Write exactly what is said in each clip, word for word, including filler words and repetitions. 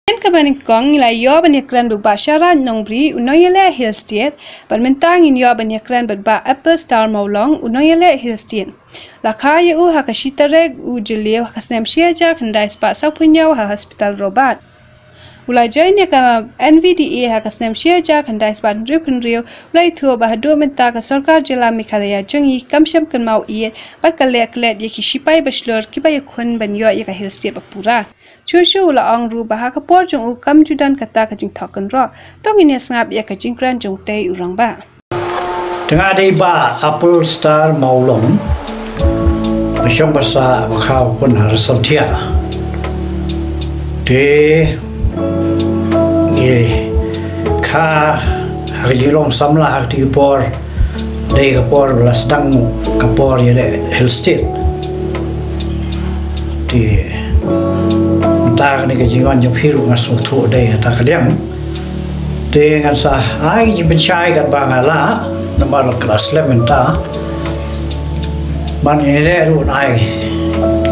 Hadien kaba nyngkong ngi la ïoh ban ïakren bad u Bah Sharai Nongbri, u nongïaleh Hill State, bad mynta ngin ïoh ban ïakren bad Bah Apple Star Mawlong, u nongïaleh Hill State. La kha ïa u ha ka shi tarik u Jylliew ha ka snem shi hajar khyndai spah sawphew hynñiew ha Hospital Robert. U la join ïa ka N V D A ha ka snem shi hajar khyndai spah hynriewphew hynriew, u la ïathuh ba haduh mynta ka sorkar jylla Meghalaya jong ngi kam shym kynmaw ïeit bad ka leh klet ïa ki shipai ba shlur kiba ïakhun ban ïoh ïa ka Hill State ba pura. Shuh shuh u la ong ruh ba ha ka por jong u kam ju don kata ka jingthok kynroh. To ngin ïa sngap ïa ka jingkren jong utei u rangbah. Te nga dei Bah Apple Star Mawlong, ba shong ba sah ba kha ba pun ha Rysselthiah. Te ngi kha ha ka jinglong samla ha kata ka por, dei ka por ba la sdang ka por ïaleh Hill State. Te mynta kane ka jingwan jong phi ruh nga sngewthuh dei ha kata ka liang. Te ngan sa ai ka jingpynshai katba nga lah, namar ka la slem mynta. Ban ïaleh ruh ngan ai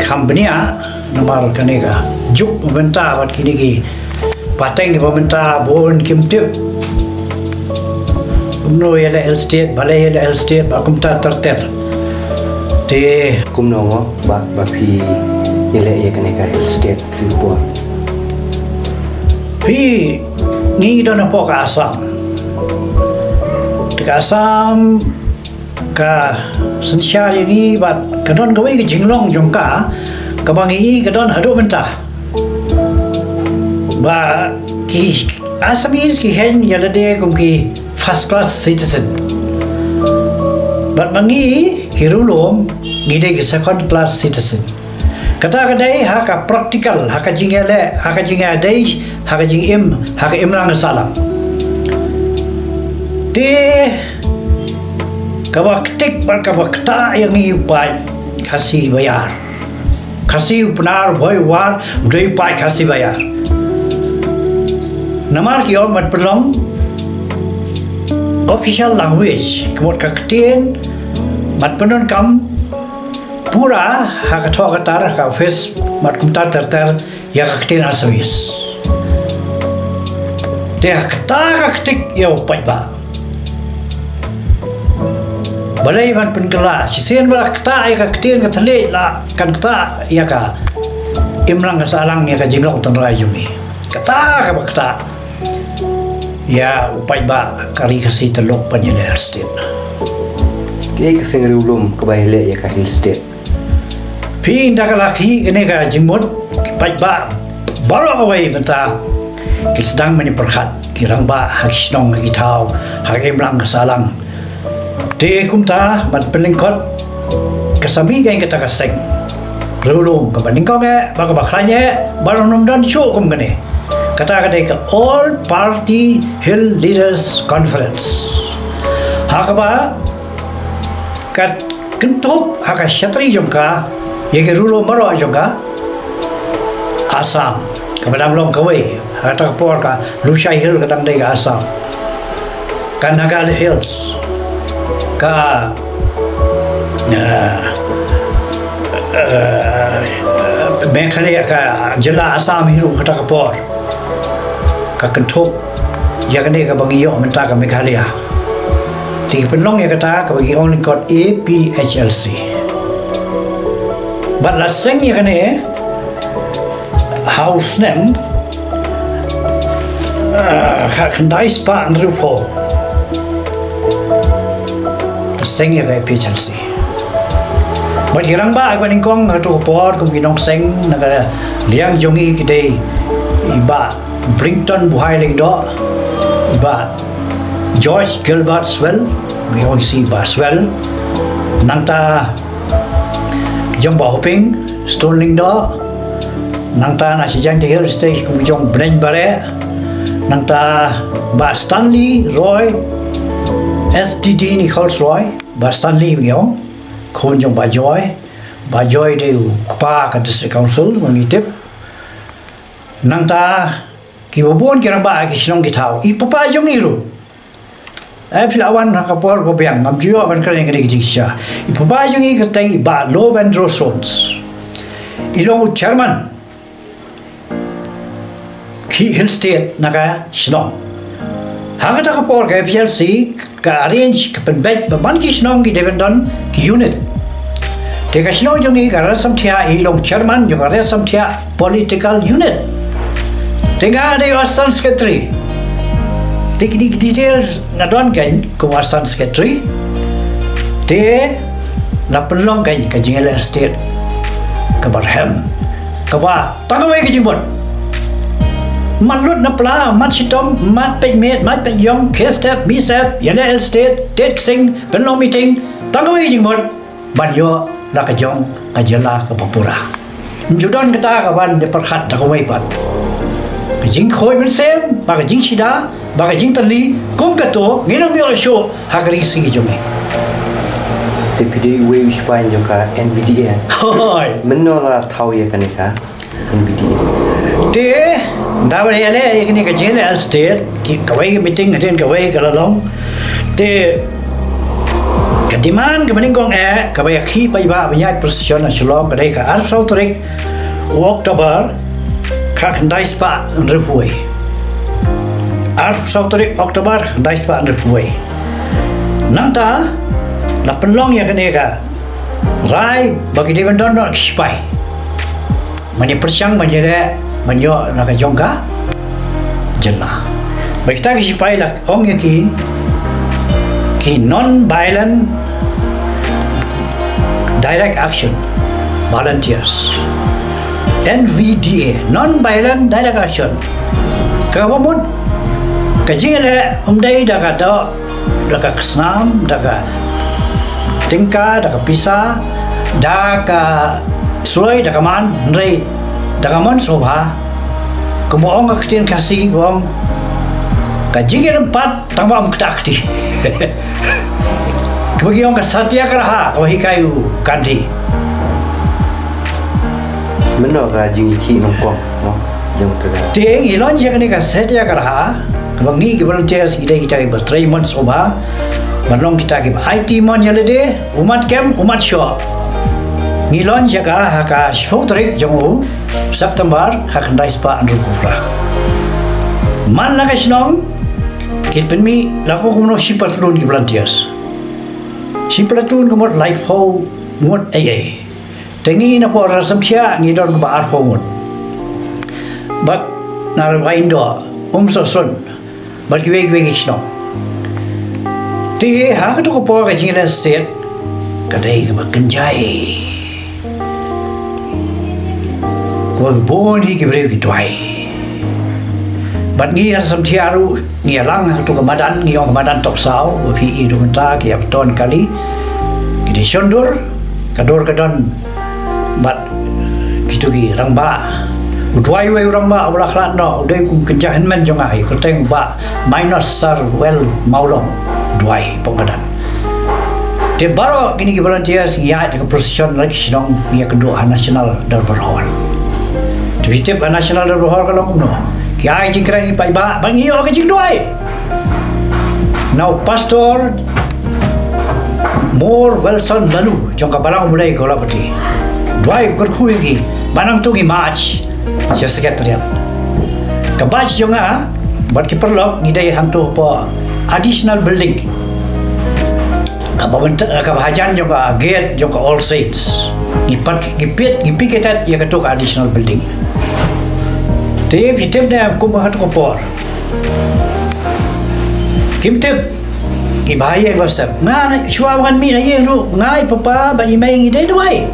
kham bniah, namar kane ka juk mynta bad kine ki pateng kiba mynta bun kim tip kumno ïaleh Hill State, balei ïaleh Hill State, bad kumta ter ter. Te kumno mo ba, ba phi ïaleh ïa kane ka Hill State, phi por? Phi, ngi don hapoh ka Assam. Te ka Assam ka synshar ïa ngi bad ka don kawei ka jinglong jong ka, kaba ngi i ka don haduh mynta. Ba ki Assamese ki kheiñ ïa lade kum ki first class citizen. Bad ma ngi ki riewlum ngi dei ki second class citizen. Kata ka dei ha ka practical, ha ka jingïaleh, ha ka jingïadei, ha ka jingim, ha ka imlang ka sahlang. Te kaba ktik bad kaba ktah ïa ngi u paid Khasi ba ïar. Khasi u Pnar, u Bhoi, u War, u dei u paid Khasi ba ïar. Namar ki ong ban pynlong official language, ka mut ka ktien ban pyndonkam pura ha ka thoh ka tar, ha ka office, bad kumta ter ter ïa ka ktien Assamese. Te ha kata ka ktik ïa u paidbah. Balei ban pynkylla, shisien ba la ktah ïa ka ktien ka thylliej, la kan ktah ïa ka imlang ka sahlang, ïa ka jinglong tynrai jong ngi. Kata kaba ktah ïa u paidbah ka Ri Khasi Tyllup ban ïaleh Hill State. Kaei ka seng riewlum kaba ïaleh ïa ka Hill State? Phi, ynda ka la khih kane ka jingmut, ki paidbah baroh kawei mynta ki sdang ban ïa pyrkhat, ki rangbah ha ki shnong, ha ki thaw, ha ka imlang ka sahlang. Te kumta ban pynlyngkot, ka sa mih kein kata ka seng riewlum kaba nyngkong eh, ba kaba khlaiñ eh, ba ym don shuh kum kane. Kata ka dei ka All Party Hill Leaders Conference. Ha kaba ka kynthup ha ka shatri jong ka ïa ki riewlum baroh jong ka Assam, kaba dang long kawei ha kata ka por, ka Lushai Hill ka dang dei ka Assam, ka Naga Hills, ka, eh, eh, Meghalaya, ka jylla Assam hi ruh kata ka por ka kynthup ïa kane kaba ngi ïoh mynta ka Meghalaya. Te ki pynlong ïa kata kaba ngi ong lyngkot A P H L C. Bad la seng ïa kane ha u snem, ah, kha khyndai spah hynriewphew. La seng ïa ka A P H L C. Bad ki rangbah kiba nyngkong ha kato ka por kum ki nongseng na ka liang jong ngi ki dei i Bah Brington Buhai Lyngdoh, i Bah George Gilbert Swell, ngi ong shi Bah Swell. Nangta jong Bah Hoping Stone Lyngdoh. Nangta na shi Jaintia Hills te kum jong Bneng Bareh. Nangta Bah Stanley Roy, S D D Nichols Roy, Bah Stanley ngi ong, khun jong Bah Joy. Bah Joy dei u kpa ka District Council, ngi tip. Nangta kiba bun ki rangbah ki shnong ki thaw. I papa jong ngi ruh. Eh, phi la wan ha ka por ba biang, ngam ju ïoh ban kren ïa kane ka jingshisha. I papa jong ngi kyrteng i Bah Lobendro Sones. I long u chairman Khih Hill State na ka shnong. Ha kata ka por ka A P H L C ka arrange, ka pynbeit ba man ki shnong ki dei ban don ki unit. Te ka shnong jong ngi ka Riat Samthiah i long chairman jong ka Riat Samthiah political unit. Te nga dei assistant secretary. Te ki details nga don kein kum assistant secretary. Te la pynlong kein ka jingïaleh state kaba rhem, kaba tang kawei ka jingmut. Mat lut na pla, mat shitom, mat peit miet, mat peit ïong, khie step, mih step, ïaleh state, tied ksing, pynlong meeting, tang kawei ka jingmut ban ïoh la ka jong ka jylla kaba pura. Ym ju don kata ka ban da pyrkhat da kawei pat. Ka jingkhuid mynsiem bad ka jingshida bad ka jingtylli kum kato ngin ym ïoh shuh ha ka risi ka jong ngi. Te phi dei uwei u shipai jong ka N V D A. Hooid. Mynno la thaw ïa kane ka N V D A? Te da ba ïaleh ïa kane ka jingïaleh state, ki, kawei ka meeting hadien kawei ka la long. Te ka demand kaba nyngkong eh kaba ïakhih paidbah ban ïaid procession ha Shillong ka dei ka arphew saw tarik u October, ka khyndai spah hynriewphew wei. Arphew saw tarik October, khyndai spah hynriewphew wei. Nangta la pynlong ïa kane ka rai ba ki dei ban don noh ki shipai ban ïa pyrshang ban ïaleh ban ïoh la ka jong ka jylla. Bad kita ki shipai la ong ïa ki, ki non violent direct action volunteers, N V D A, non violent direct action. Kaba mut ka jingïaleh ym dei da ka doh, da ka snam, da ka tyngka, da ka pisa, da ka suloi, da ka man, hynrei da ka mon sngewbha. Kumba ong ka ktien Khasi, kumba ong ka jingïaleh pat tang ba ym ktah kti. Kaba ki ong ka satyagraha kaba hikai u Gandhi. Mynno ka jingïakhih nyngkong, mo? Jong ka. Te ngi launch ïa kane ka satyagraha kaba ngi ki volunteers ngi dei kita kiba trei mon sngewbha ban long kita kiba aiti mon ïa lade, ummat kem ummat shoh. Ngi launch ïa ka ha ka shiphew tarik jong u September, ha ka khyndai spah hynriewphew phra. Man la ka shnong ki pynmih la ko kumno shi platoon ki volunteers. Shi platoon ka mut laiphew ngut ei ei. Te ngi na pdeng Riat Samthiah ngi don kumba arphew ngut. Bad na Rawalpindi, Umsohsun, bad kiwei kiwei ki shnong. Te ha kato ka por ka jingïaleh state ka dei kaba kynjai. Kumba bun hi ki briew ki duwai. Bad ngi ha Riat Samthiah ruh ngi ïalang ha kato ka madan, ngi ong ka madan Toksaw, ba phi i ruh mynta ki ïa ba ton kali, ki dei shon dur, ka dur ka don bad kito ki rangbah. U duwai uwei u rangbah uba la khlad noh, u dei kum kynja hynmen jong nga, ïa kyrteng Bah Minos Sarwel Mawlong, duwai pok madan. Te baroh kine ki volunteers ngi ïaid da ka procession la ki shnong ngi ïakynduh ha National Dorbar Hall. Te phi tip ha National Dorbar Hall ka long kumno? Ki ai jingkren ki paidbah bad ngi ïoh ka jingduwai na u Pastor Moore Wilson Laloo jong ka Balang U Blei Kaulapati. Duwai u kyrkhu ïa ki bad nangta ngi march sha Secretariat. Ka batch jong nga bad ki paralok ngi dei hangto hapoh additional building, kaba mynta, kaba hajan jong ka gate jong ka All Saints. Ngi pat, ngi pit, ngi picketed ïa kato ka additional building. Te phi tip ne em kum ha kato ka por kim tip ki bahaïing ba sep. Nga na shuwa ba ngan mih na ïing ruh, nga i papa bad i mei ngi dei duwai.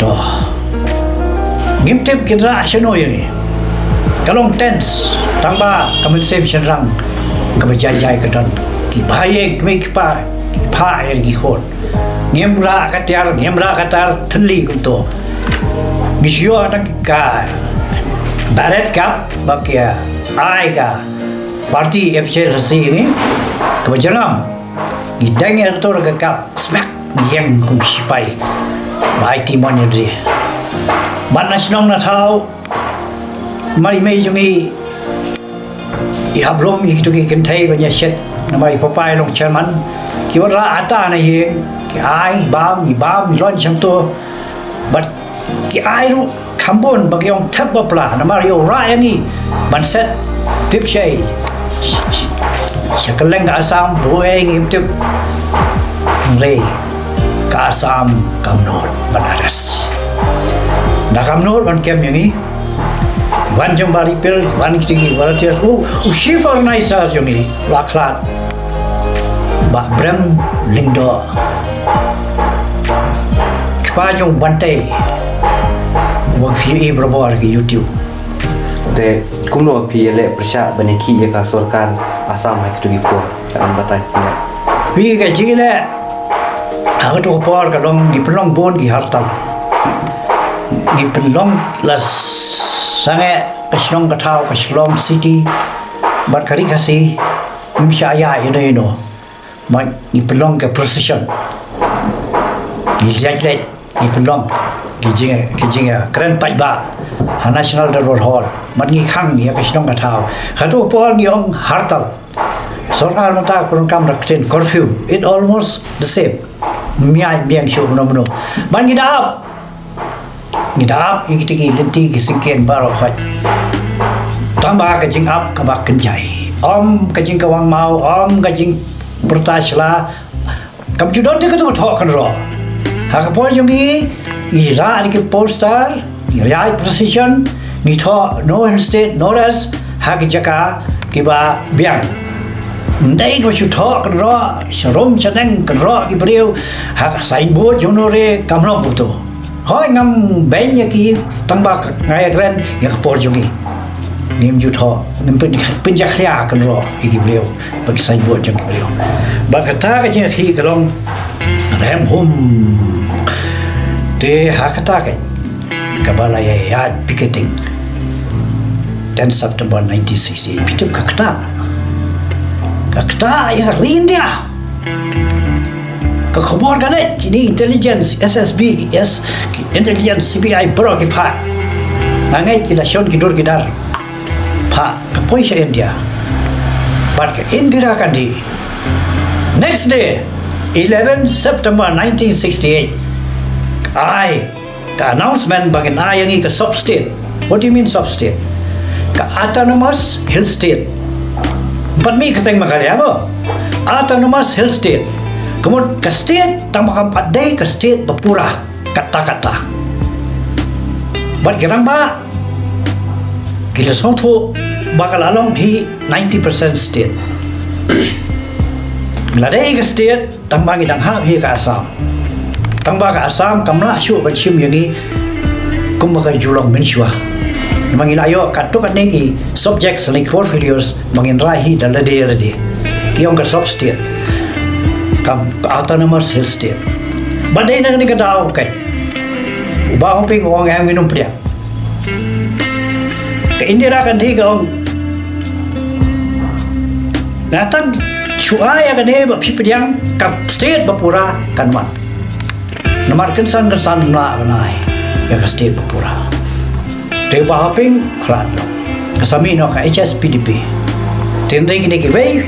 To, ngim tip kin rah shano ïa ngi. Ka long tense, tang ba ka mynsiem shynrang kaba jai jai ka don. Ki bahaïing, ki mei ki pa, ki phah ïa ki khun. Ngim rah ka tiar, ngim rah ka tar, thylli kumto. Ngi shu ïoh tang ka beret kap ba ki ai ka party F J L C ngi kaba jyrngam. Ngi deng ïa kato ka kap, smack, ngi ïeng kum shipai ba aiti mon ïa lade. Bad na shnong na thaw, mar i mei jong ngi i hap lum ïa kito ki kynthei ban ïa shet, namar i papa i long chairman. Ki wanrah ata na ïing, ki ai, i bam, i bam, i launch hangto. Bad ki ai ruh kham bun ba ki ong thep bapla namar ïa u rah ïa ngi ban set tip shaei. Sha kylleng ka Assam buei ngim tip. Hynrei ka Assam kam nud ban arrest. Da kam nud ban kem ïa ngi. Wan jong Bah Ripil, wan kiti ki volunteers. U, u chief organizer jong ngi la khlad. Bah Brem Lyngdoh. Kpa jong Bantei. Wan phi i bro bor ki YouTube. Te kumno phi ïaleh pyrshah ban ïakhih ïa ka sorkar Assam ha kitu ki por? Ka em batai kine. Phi ka jingïaleh ha katu ka por ka long ngi pynlong bun ki hartal. Ngi pynlong la sangeh ka shnong ka thaw ka Shillong City bad ka ri Khasi. Ngim shah ïa ino ino. Bad ngi pynlong ka procession. Ngi leit leit ngi pynlong ki jing ki jing kren paidbah ha National Dorbar Hall. Bad ngi khang ïa ka shnong ka thaw. Katu ka por ngi ong hartal. Sorkar mynta ka pyndonkam da ka ktien curfew. It almost the same. Mih ai biang shuh mano mano. Bad ngi da ap. Ngi da ap ïa kita ki lynti ki syngkien baroh khoit. Tang ba ka jingap kaba kynjai. Ym ka jingkawang maw, ym ka jingpyrta sla. Kam ju don te katu ka thoh kynroh. Ha ka por jong ngi, ngi rah ïa ki poster, ngi rah ïa procession, ngi thoh no Hill State, no rest, ha ki jaka kiba biang. Ym dei kaba shu thoh kynroh, sharum shaneng kynroh ki briew, ha ka signboard jong no re kam long kumtu. Hooid ngam beiñ ïa ki tang ba nga ïakren ïa ka por jong ngi. Ngim ju thoh, ngim pyn, pynjakhlia kynroh ïa ki briew. Bad ki signboard jong ki briew. Bad kata ka jingïakhih ka long rem hum. Te ha kata ka kaba la ïa ïaid picketing. Ten September nineteen sixty-eight. Phi tip ka ktah. Ka ktah ïa ka ri India. Ka khubor ka leit, kine intelligence, S S B, ki S, ki intelligence, C B I, baroh ki phah. Nga ngeit ki la shon ki dur ki dar. Phah, ka poi sha India. Bad ka Indira Gandhi. Next day, eleven September nineteen sixty-eight. Ai, ka announcement ba kin ai ïa ngi ka sub state. What do you mean sub state? Ka Autonomous Hill State. Pat mi ka teng Meghalaya mo. Autonomous Hill State. Ka mut ka state tang ba kam pat dei ka state ba pura. Katta katta. Bad ki rangbah ki la sngewthuh ba ka la long hi ninety percent state. La dei ka state tang ba ngi dang hap hi ka Assam. Tang ba ka Assam kam lah shuh ban shim ïa ngi kumba ka ju long mynshuwa. Namar ngi la ïoh katto katne ki subjects lane portfolios ba ngin rai hi da lade lade. Ki ong ka sub state. Kam ka Autonomous Hill State. Ba dei na kane ka daw kai. U Bah Hoping u ong em ngin ym pdiang. Ka Indira Gandhi ka ong, nga tang shu ai ïa kane ba phi pdiang ka state ba pura kan wan. Namar kynsan kynsan na ban ai ïa ka state ba pura. Te Bah Hoping khlad noh. Ka sa mih noh ka H S P D P. Te hynrei kine kiwei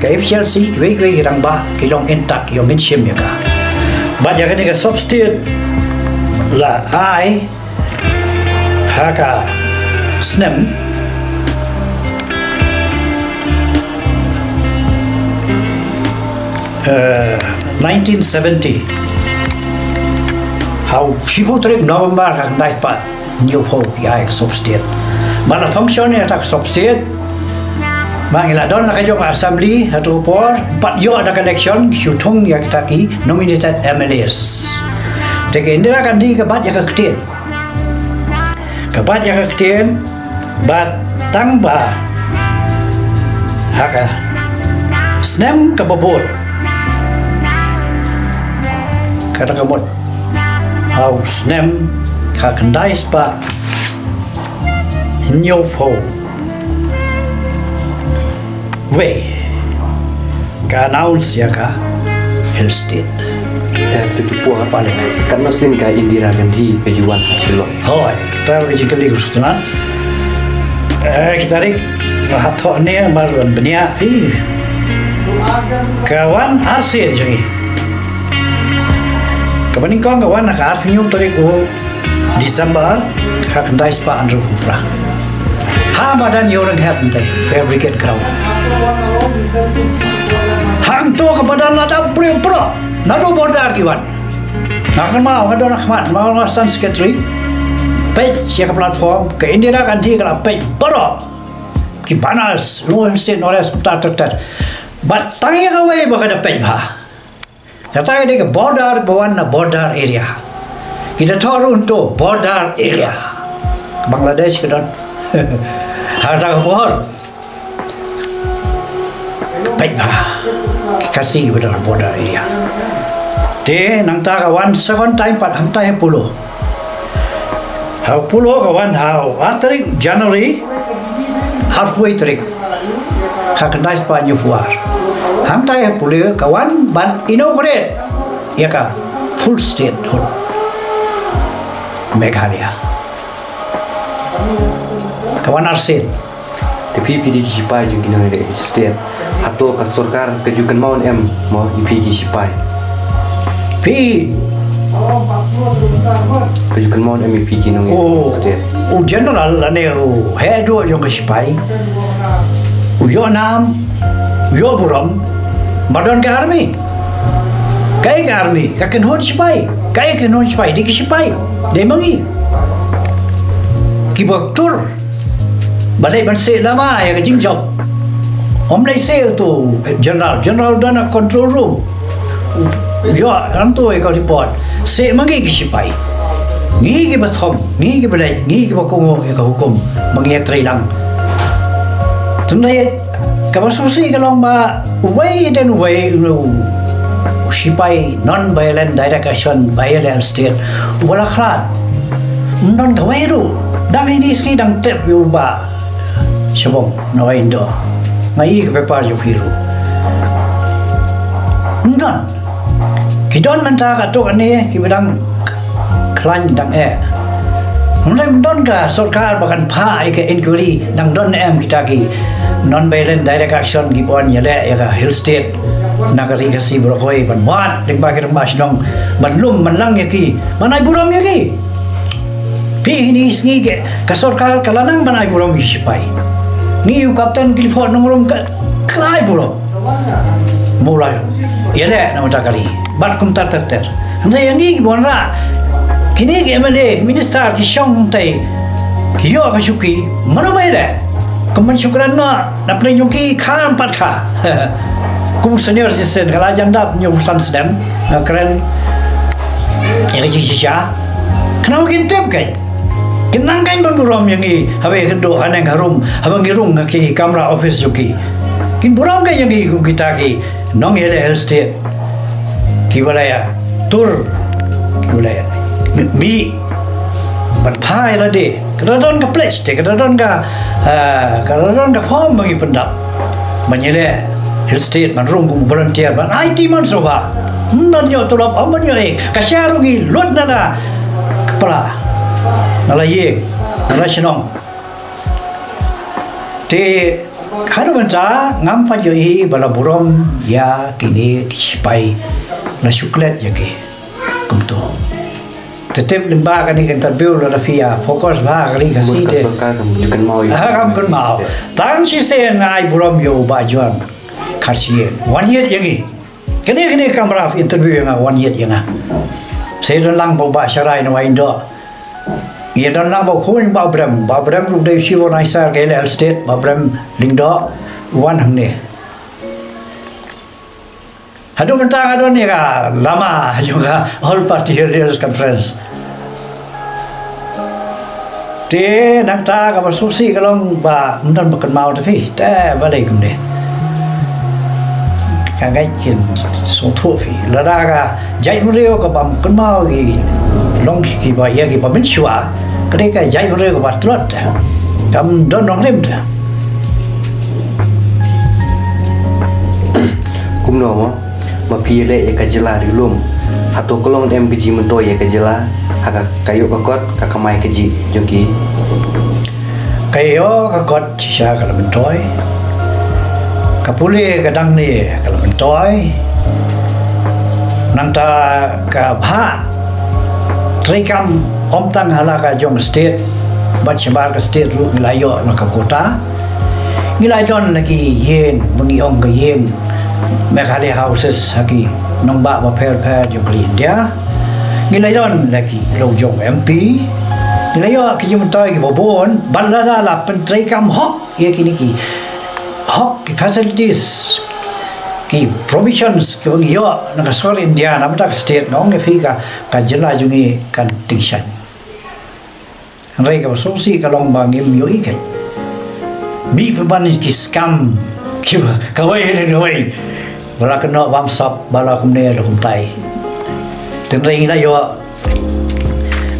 ka A P H L C kiwei kiwei ki rangbah ki long intact, ki ong ngin shim ïa ka. Bad ïa kane ka sub state la ai ha ka snem, eh, nineteen seventy. Ha u shiphew tarik November ka khyndai spah hynñiewphew ïa ka sub state. Bad la function ïa ka sub state. Ba ngi la don la ka jong ka assembly ha tu por, pat ïoh da ka election, shu thung ïa kita ki nominated M L As. Te ka Indira Gandhi ka bat ïa ka ktien. Ka bat ïa ka ktien, bad tang ba ha ka snem kaba bud. Kata ka mut ha u snem ka khyndai spah hynñiewphew wei ka announce ïa ka Hill State. Te ha kitu ki por ha Parliament. Katno sien ka Indira Gandhi ka ju wan ha Shillong? Hooid, te ka jingkylli kaba sngewtynnat. Eh, ki tarik nga hap thoh ne mar wan bniah phi. Ka wan arsien jong ngi. Kaba nyngkong ka wan ha ka arphew hynñiew tarik u December, ka khyndai spah hynriewphew phra. Ha madan Ïewrynghep mynta, Fire Brigade Ground. Hangto ka madan la dap briew baroh. Naduh border ki wan. Nga kynmaw, nga don ha khmat, nga wan san secretary. Peit ïa ka platform, ka Indira Gandhi ka la peit baroh. Ki banners, Royal State North East, kumta ter ter. Bad tang ïa kawei ba ka da peit bha. Kata ka dei ka border ba wan na border area. Ki da thoh ruh hangto border area. Bangladesh ka don. Hangta ka por. Peit bha. Ki Khasi ki ba don border area. Te nangta ka wan second time pat hangta ha Polo. Ha Polo ka wan ha ar tarik January, arphew tarik. Ka khyndai spah hynñiewphew ar. Hangta ha Polo ka wan ban inaugurate ïa ka full statehood Meghalaya. Ka wan arsien. Te phi phi dei ki shipai jong ki nongïaleh state. Hato ka sorkar ka ju kynmaw ne em mo ïa phi ki shipai? Phi. Ka ju kynmaw ne em ïa phi ki nongïaleh state? U general lane u heh duh jong ka shipai, u ïoh nam, u ïoh burom ba don ka army. Kaei ka army? Ka kynhun shipai. Kaei ka kynhun shipai? Dei ki shipai. Dei ma ngi. Kiba tur ba leit ban seh lama ïa ka jingjop. Ym leit seh uto general, general don ha control room. Ïoh hangto ïa ka report. Seh ma ngi ki shipai. Ngi kiba thom, ngi kiba leit, ngi kiba kohnguh ïa ka hukum ba ngi ïatrei lang. Te hynrei kaba sngewsih ka long ba uwei hadien uwei u shipai non violent direct action ba ïaleh state uba la khlad. Ym don kawei ruh. Dang ine i sngi dang tip ïa u Bah Shabong na Wahïndoh. Nga i ka paper jong phi ruh. Ym don. Ki don mynta katto katne kiba dang khlaiñ dang eh. Hynrei ym don ka sorkar ba kan phah ïa ka inquiry, dang don ne em kita ki non violent direct action kiba wan ïaleh ïa ka Hill State na ka Ri Khasi baroh kawei, ban wad lyngba ki rangbah shnong, ban lum ban lang ïa ki, ban ai burom ïa ki. Phi, ine i sngi ka sorkar ka la nang ban ai burom ïa ki shipai. Ine u Captain Clifford Nongrum ka, ka la ai burom. Mula ïaleh na ka bynta ka ri bad kumta ter ter. Hynrei ïa ngi kiba wanrah, kine ki M L A, ki minister, ki shong hangtai, ki ïoh ka shuki, mano ba ïaleh? Kumban shu kren noh na pdeng jong ki, kha pat kha. Kum senior citizen, ka la jan dap hynñiewphew san snem, nga kren ïa ka jingshisha. Khnang ba kin tip kein. Kin nang kein ban burom ïa ngi haba ïakynduh haneng harum, haba ngi rung ha ki kamra office jong ki. Kin burom kein ïa ngi kum kita ki nongïaleh Hill State kiba la ïatur, kiba la ïa mih, mih ban phai lade. Ka da don ka pledge te, ka da don ka, ah, ka da don ka form ba ngi pyndap ban ïaleh Hill State, ban rung kum volunteer, ban aiti man shuwa. Ym ban ïoh tulop, ym ban ïoh ei. Ka share ruh ngi lut na la kpla, na la ïing, na la shnong. Te haduh mynta ngam pat ïohi ba la burom ïa kine ki shipai, la shu klet ïa ki. Kumto. Te tip lyngba kane ka interview lada phi ïa focus bha ha ka Ri Khasi te. Ka sorkar kam ju kynmaw ïa, ha, kam kynmaw. Tang shisien nga ai burom ïa u Bah John Kharshiing. Wan ïeit ïa ngi. Kane, kane kamra phi interview ïa nga, wan ïeit ïa nga. Sa don lang bad u Bah Sharai na Wahïndoh. Ïa don lang bad u khun Bah Brem, Bah Brem ruh dei u chief organizer ka Hill State, Bah Brem Lyngdoh, wan hangne. Haduh mynta nga don ïa ka lama jong ka All Party Leaders Conference. Te nangta kaba sngewsih ka long ba ym don ba kynmaw da phi, te balei kumne. Nga ngeit kin sngewthuh phi. Lada ka jaitbynriew ka bym kynmaw ki long kiba ïa kiba mynshuwa, ka dei ka jaitbynriew kaba tlot. Kam don nongrim te. Kumno mo? Ba phi ïaleh ïa ka jylla ri lum. Hato ka long em ka jingmyntoi ïa ka jylla ha ka, ka ïoh ka kot, ka kamai kajih jong ki? Ka ïoh ka kot shisha ka la myntoi. Ka pule ka dang ne ka la myntoi. Nangta ka bha treikam ym tang ha la ka jong ka state, bad shabar ka state ruh ngi la ïoh la ka quota. Ngi la don la ki ïing, ba ngi ong ka ïing Meghalaya Houses ha ki nongbah bapher bapher jong ka ri India. Ngi la don la ki lok jong M P. Ngi la ïoh ki jingmyntoi kiba bun, bad lada la pyntreikam hok ïa kine ki hok, ki facilities, ki provisions kiba ngi ïoh na ka sorkar India, na ka bynta ka state, nga ong ïa phi, ka, ka jylla jong ngi kan tyngshaiñ. Hynrei kaba sngewsih ka long ba ngim ïohi kein. Mih pynban ki scam kiba kawei lane kawei. Ba la kynnoh bamsap, ba la kumne la kumtai. Hynrei ngi la ïoh,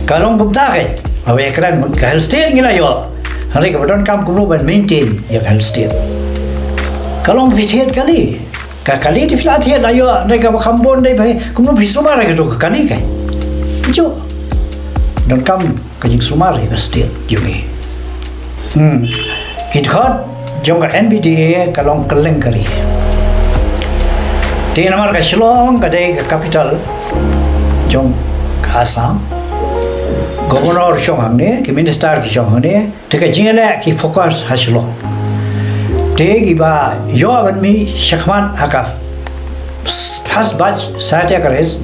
ka long kumta kein. Haba ïakren ka health state ngi la ïoh. Hynrei kaba donkam kumno ban maintain ïa ka health state. Ka long phi thied kali. Ka kali te phi la thied la ïoh, hynrei kaba kham bun dei ba kumno phi sumar ïa kato ka kali kein. Phi ju. Donkam ka jingsumar ïa ka state jong ngi. Hmm. Ki dkhot jong ka M B D A ka long kylleng ka ri. Te namar ka Shillong ka dei ka capital jong ka Assam. Governor shong hangne, ki minister ki shong hangne, te ka jingïaleh ki focus ha Shillong. Te kiba ïoh ban mih shakhmat ha ka first batch Satyagrahis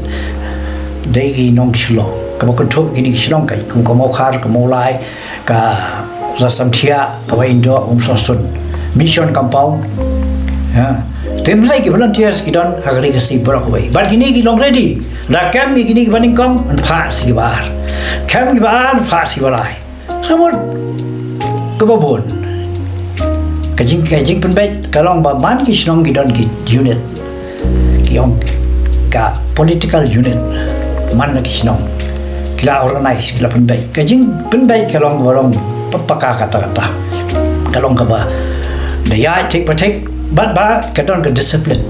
dei ki nong Shillong. Kaba kynthup kine ki shnong kein, kum ka Mawkhar, ka Mawlai, ka Rasamthiah, ka Wahindok, Umsongsun, Mission Compound. Ha. Te hynrei ki volunteers ki don ha ka ri Khasi baroh kawei. Bad kine ki long ready. La kem ïa kine kiba nyngkong, yn phah sha kiba ar. Kem kiba ar, phah sha kiba lai. Ka mut kaba bun. Ka jing, ka jingpynbeit ka long ba man ki shnong ki don ki unit. Ki ong ka political unit. Man la ki shnong ki la organize, ki la pynbeit. Ka jingpynbeit ka long ba long paka kata kata. Ka long kaba da ïaid thik pa thik, bad ba ka don ka discipline.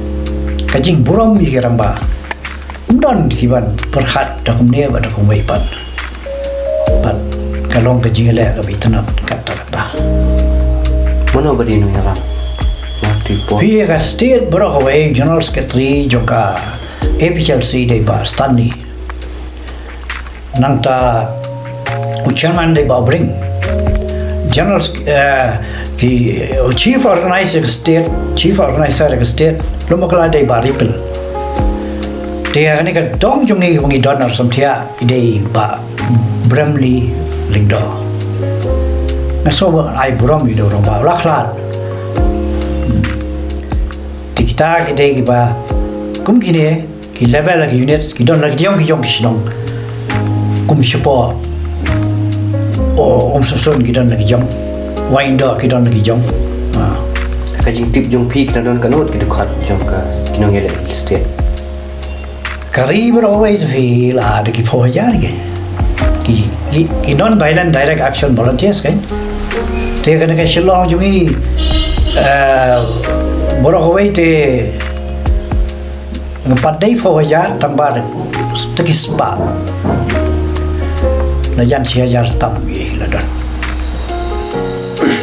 Ka jingburom ïa ki rangbah. Ym don kiban pyrkhat da kumne bad da kumwei pat. Bad ka long ka jingïaleh kaba itynnad katta katta. Mano ba dei u nongïalam? Phi, ka state baroh kawei, General Secretary jong ka A P H L C dei Bah Stanley. Nangta u chairman dei Bah Bring. General sec-, eh, ki, u chief organizer state, chief organizer state, long bakla dei Bah Ripple. Te kane ka dong jong ngi ba ngi don ar samthiah, i dei Bah Bramley Lyngdoh. Nga sngew ba ai burom ïa u rangbah, u la khlad. Hmm. Te kita ki dei kiba kum kine, ki level la ki unit, ki don la ki jong ki jong ki shnong. Kum shapoh, o, Umsongsun ki don la ki jong. Wahindok ki don la ki jong. Ha. Ka jingtip jong phi, ki la don katno ki dkhot jong ka, ki nongïaleh state? Ka ri baroh kawei te phi la da ki phew hajar ki. Ki, ki, ki non violent direct action volunteers kein. Te kane ka Shillong jong ngi, eh, baroh kawei te nga pat dei phew hajar, tang ba da, da ki spah. La jan shi hajar tam ïa la don.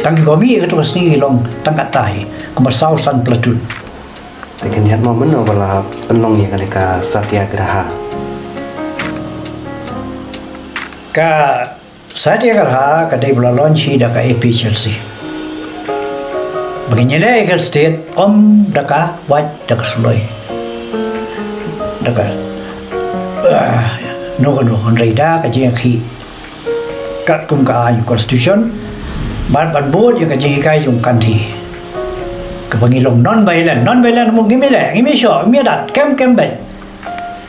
Tang kiba mih kato ka sngi ki long tang katta hi, kumba saw san platoon. Te khyndiat mo mynno ba la pynlong ïa kane ka satyagraha? Ka satyagraha ka dei ba la launch hi da ka A P H L C. Ba ngin ïaleh ïa ka state ym da ka wait da ka suloi. Da ka, ah, no, no, hynrei da ka jingïakhih katkum ka aiñ constitution. Bad ban bud ïa ka jinghikai jong ka country. Kaba ngi long non violent, non violent mo ngim ïaleh, ngim ïashoh, ngim ïadat, kem kem beit.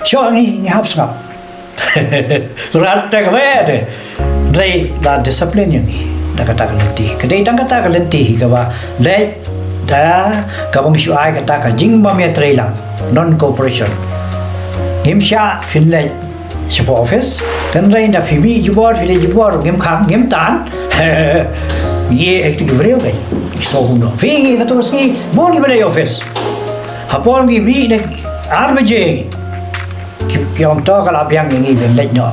Shuh ngi, ngi hap sngap. Rat te kawei te. Dei la discipline ïa ngi. Da kata ka lynti. Ka dei tang kata ka lynti hi kaba leit da kaba ngi shu ai kata ka jingbym ïatreilang. Non cooperation. Ngim shah phin leit shapoh office. Tynrai da phi mih jubor, phi leit jubor, ngim khang, ngim tan. Ngi ïa ekti ki briew kai. Ki so kumno. Phi ngi kato sngi bun ngi ba leit office. Hapor ngi mih na ar baje. Ki, ki ong to ka la biang ïa ngi, leit noh.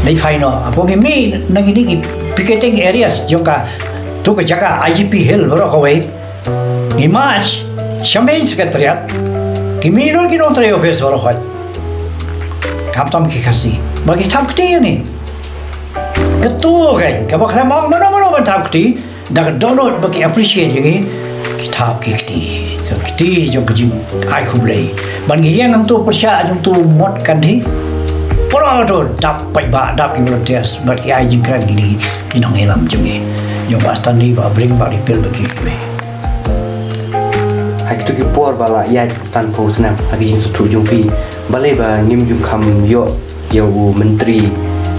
Leit phai noh. Hapor ngi mih na kine ki picketing areas jong ka, to ka jaka I G P Hill baroh kawei. Ngi march sha main secretariat. Ki mih ruh ki nongtrei office baroh kawei. Khamtam ki Khasi ba ki thap kti ïa ngi. Kato ka, kaba khlem ong mano mano ban thap kti, da ka dohnud ba ki appreciate ïa ngi, ki thap ki kti. Ka kti jong ka jingai khublei. Ban ki ïeng hangto pyrshah jong to Mot Kandi. Para to dap paidbah, dap ki volunteers bad ki ai jingkren kine ki nongïalam jong ngi. Jong Bah Stanley, Bah Bring, Bah Ripel, bad ki kiwei. Ha kito ki por ba la ïaid sanphew snem ha ki jingsngewthuh jong phi, balei ba ngim ju kham ïoh ïa u Myntri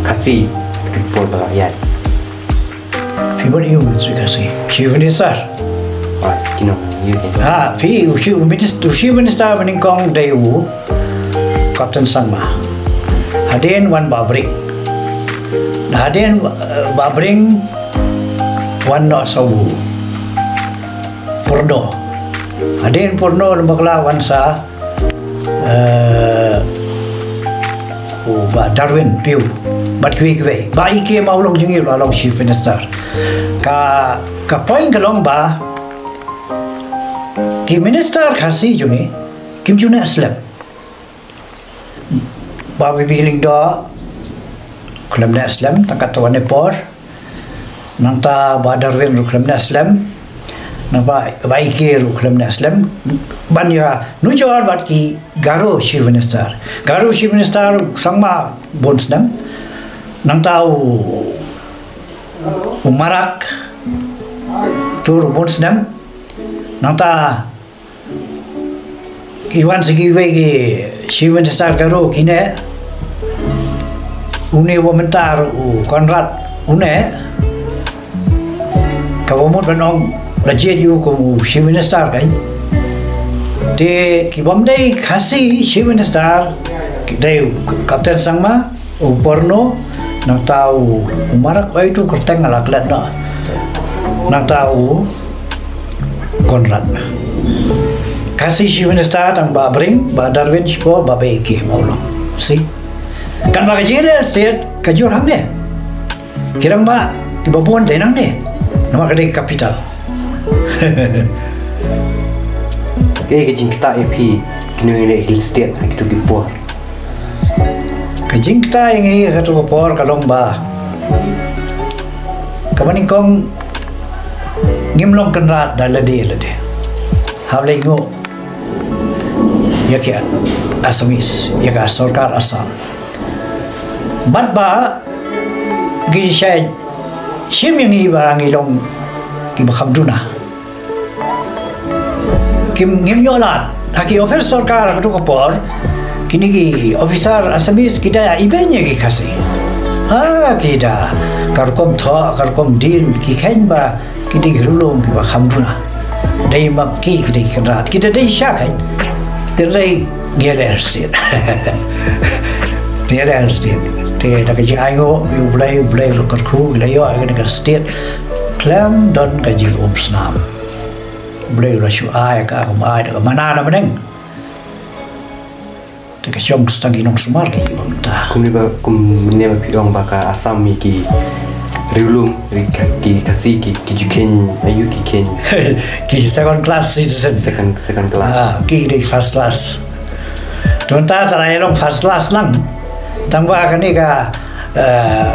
Khasi ha kito ki por ba la ïaid? Phi bud ïa u Myntri Khasi, Chief Minister. Ah, kino ïa u? Ha, phi u Chief Minister, u Chief Minister ba nyngkong dei u Captain Sangma. Hadien wan Bah Bring. Hadien, eh, Bah Bring wan noh sa u Purno. Hadien Purno lem bakla wan sa, eh, u Bah Darwin Piew bad kiwei kiwei. Bah E K Mawlong jong ngi u la long Chief Minister. Ka, ka point ka long ba ki minister Khasi jong ngi kim ju neh slem. Bah B B Lyngdoh khlem neh slem tang katto katne por. Nangta Bah Darwin ruh khlem neh slem. Nangta Bah E K ruh khlem neh slem. Ban ïanujor bad ki Garo Chief Minister. Garo Chief Minister u Sangma bun snem. Nangta u, u Marak tu ruh bun snem. Nangta ki wan sa kiwei ki Chief Minister Garo ki neh. Une ba mynta u Conrad u neh. Kaba mut ban ong la jied ïa u kum u Chief Minister kein. Te ki bym dei Khasi Chief Minister ki dei u Captain Sangma, u Purno, nangta u, u Marak, oi tu kyrteng nga la klet noh. Nangta u Conrad. Khasi Chief Minister tang Bah Bring, Bah Darwin shipor, Bah B K Mawlong. Si. Katba ka jingeh state ka jur hangne. Ki rangbah kiba bun dei nangne. Namar ka dei ka capital. Kaei ka jingktah ïa phi ki nongïaleh Hill State ha kito ki por? Ka jingktah ïa ngi ha kato ka por ka long ba kaba nyngkong ngim long kynrad da lade lade. Hap leit nguh ïa ki Assamese, ïa ka sorkar Assam. Bad ba ki shait shim ïa ngi ba ngi long kiba kham duna. Kim, ngim ïoh lad ha ki office sorkar ha kato ka por. Kine ki officer Assamese ki da ibeiñ ïa ki Khasi. Ah, ki da ka rukom thoh, ka rukom deal, ki kheiñ ba ki dei ki riewlum kiba kham duna. Dei ma ki, ki dei ki kynrad, ki da dei sha kein. Te dei ngi ïaleh state. Ngi ïaleh state. Te da ka jingainguh ïa U Blei, U Blei u la kyrkhu, la ïoh ïa ka state. Khlem don ka jingumsnam. U Blei u la shu ai ka, kum ai da ka mana na bneng. Te ka shong tang ki nongsumar ki ba mynta. Kumne ba, kumne ba phi ong ba ka Assam ïa ki riewlum, ri ka, ki Khasi ki, ki ju kheiñ, aïu ki kheiñ? Ki second class citizen. Second, second class. Ah, ki dei first class. Te mynta ka la ïalong first class lang. Tang ba kane ka, eh,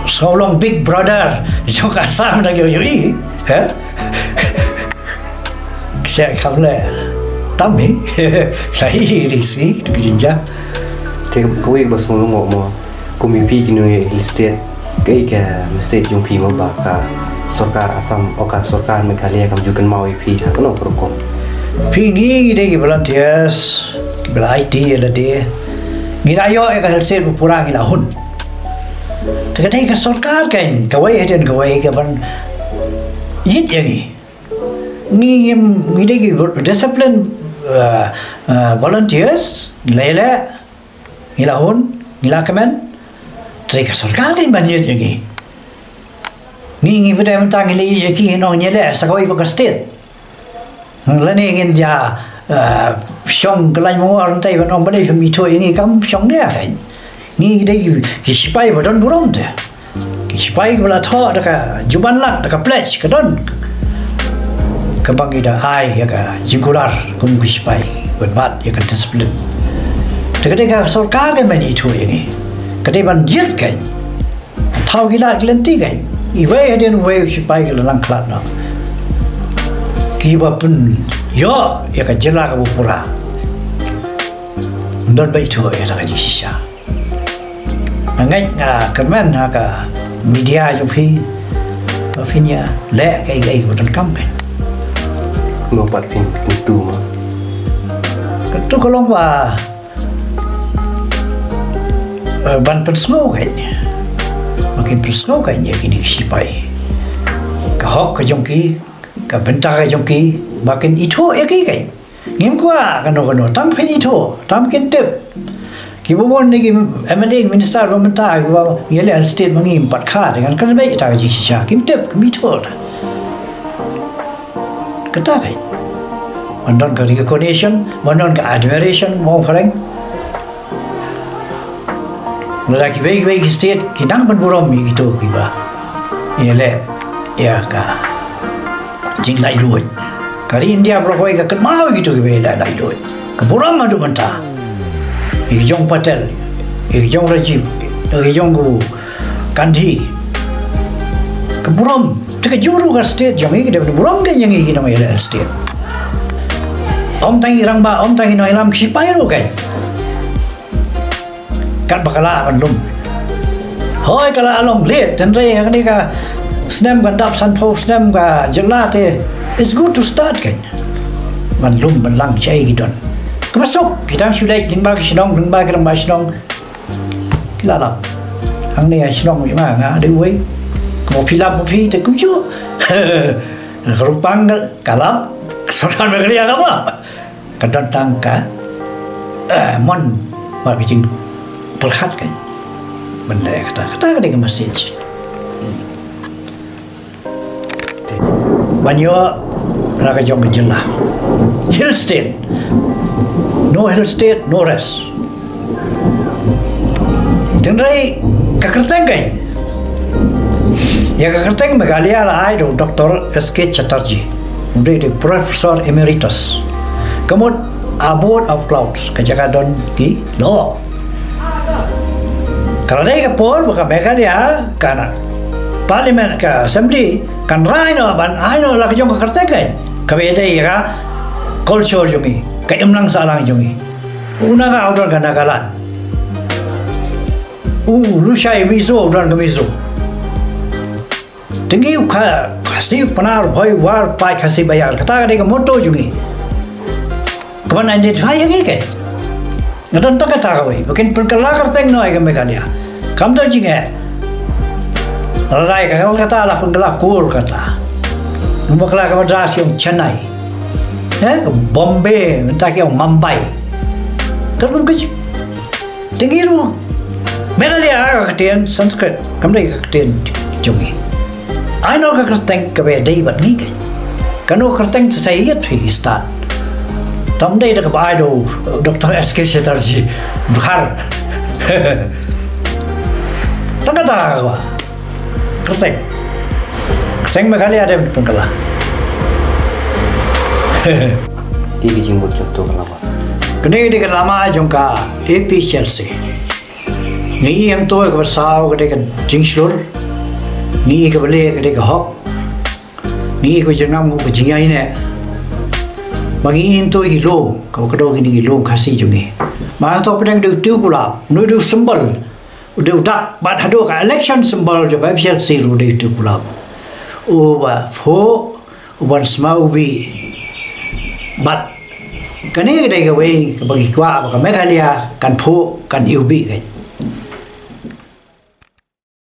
sngewlong big brother jong ka Assam da ïoh ïohi, eh? Ka shah kham leh tam hi. Sa hi ri si tu ka jingjia. Te kawei ba sngewlong mo, kum ïa phi ki nongïaleh Hill State, kaei ka message jong phi mo ba ka sorkar Assam, o ka sorkar Meghalaya kam ju kynmaw ïa phi ha kano ka rukom? Phi, ngi dei ki volunteers, kiba la aiti ïa lade. Ngi la ïoh ïa ka Hill State ba pura ngi la hun. Te ka dei ka sorkar kein, kawei hadien kawei kaban ïit ïa ngi. Ngi, ngi, ngi dei ki discipline, uh, uh, volunteers, ngi la ïaleh, ngi la hun, ngi la kmen. Te ka sorkar dei ban ïit ïa ngi. Ngi, ngi pat mynta ngi la ïit ïa ki, ngi ong ngi ïaleh sa kawei pat ka state. Lane ngin ïa, uh, shong ka lain mungor ntai ban ong balei phim ithuh ïa ngi, kam shong ne kein. Ngi dei ki, ki sipai ba don burom te. Ki sipai kiba la thoh da ka juban lak, da ka pledge ka don. Kaba ngi da ai ïa ka jingkular kum ki sipai, bad bad ïa ka discipline. Te ka dei ka sorkar ka ban ithuh ïa ngi. Ka dei ban ïit kein. Thaw ki lad ki lynti kein. Iwei hadien uwei u sipai ki la nang khlad noh. Kiba pynïoh ïa ka jylla kaba pura. Ym don ba ithuh ïa la ka jingshisha. Nga ngeit nga kyrmen ha ka media jong phi. Ba phin ïaleh kaei kaei kaba donkam kein. Mo pat phin kyntu mo. Kyntu ka long ba eh, ban pynsngew kein. Ba kin pynsngew kein ïa kine ki sipai. Ka hok ka jong ki, ka bynta ka jong ki, ba kin ithuh ïa ki kein. Ngim kwah kano kano, tang phin ithuh, tang kin tip. Kiba bun na ki M L A, minister ba mynta, kiba ïaleh state ma ngim pat kha, te ngan kren beit ïa ka jingshisha, kim tip, kim ithuh. Kata kein. Ban don ka recognition, ban don ka admiration, mo phareng. Lada kiwei kiwei ki state ki nang ban burom ïa kito kiba ïaleh ïa ka jinglaitluid. Ka ri India baroh kawei ka kynmaw ïa kito kiba ïaleh laitluid. Ka burom haduh mynta. Ïa ki jong Patel, ïa ki jong Rajiv, ïa ki jong u Gandhi. Ka burom, te ka jong ruh ka state jong ngi ka dei ban burom ka jong ngi ki nongïaleh state. Ym tang i rangbah, ym tang i nongïalam, ki sipai ruh kein. Katba ka lah ban lum. Hooid ka la long late, hynrei ha kane ka snem ka dap sanphew snem ka jylla te, it's good to start kein. Ban lum ban lang shaei ki don. Kaba suk, ki dang shu leit lyngba ki shnong, lyngba ki rangbah shnong. Ki la lap. Hangne ha shnong jong nga, nga dei uwei. Mo phi lap mo phi te kumjuh. Ka ruh pang ka lap. Ka sorkar Meghalaya ka lap. Ka don tang ka, eh, mon, wat ka jingpyrkhat kein. Ban leh kata, kata ka dei ka message. Ban ïoh la ka jong ka jylla. Hill state. No hill state, no rest. Tynrai ka kyrteng kein. Ïa ka kyrteng Meghalaya la ai da u Doctor S K Chatterjee. U dei, dei Professor Emeritus. Ka mut abode of clouds, ka jaka don ki lyoh. Ka la dei ka por ba ka Meghalaya, ka na Parliament, ka Assembly kan rai noh ban ai noh la ka jong ka kyrteng kein. Kaba ïadei ïa ka culture jong ngi, ka imlang sahlang jong ngi. U Naga u don ka Nagaland. U Lushai Mizo u don ka Mizo. Te ngi u Kha-, Khasi, u Pnar, u Bhoi, u War, u Paid, Khasi, Baïar. Kata ka dei ka motto jong ngi. Kaban identify ïa ngi kein. Nga don tang kata kawei. Ba kin pynkylla kyrteng noh ïa ka Meghalaya. Kam don jingeh. Lada ïa ka Kolkata la pynkylla Kolkata. Ym bakla ka Madras ïa u Chennai. Eh, ka Bombay, mynta ki ong Mumbai. Ka kum ka ji-, te ngi ruh. Meghalaya ka ktien Sanskrit, kam dei ka ktien jong ngi. Ai noh ka kyrteng kaba dei bad ngi kein. Kano ka kyrteng te sa ïeit phi ki stad. Tam dei da kaba ai da u Doctor S K Chatterjee. Bhar. Tang kata ka ba. Kyrteng. Kyrteng Meghalaya dei ban pynkylla. Dei ka jingmut jong to ka lama. Kane ka dei ka lama jong ka A P H L C. Ngi i hangto ïa kaba saw ka dei ka jingshlur. Ngi i kaba lieh ka dei ka hok. Ngi i kaba jyrngam ka jingïaineh. Ba ngi i hangto ïa ki lum, kaba kdew kine ki lum Khasi jong ngi. Ma hangto pdeng dei u tiew kulap, u dei u symbol. U dei u dak, bad haduh ka election symbol jong ka A P H L C ruh u dei u tiew kulap. Uba phuh, uban sma ubih. Bad kane ka dei kawei kaba ngi kwah ba ka Meghalaya kan phuh, kan iwbih kein.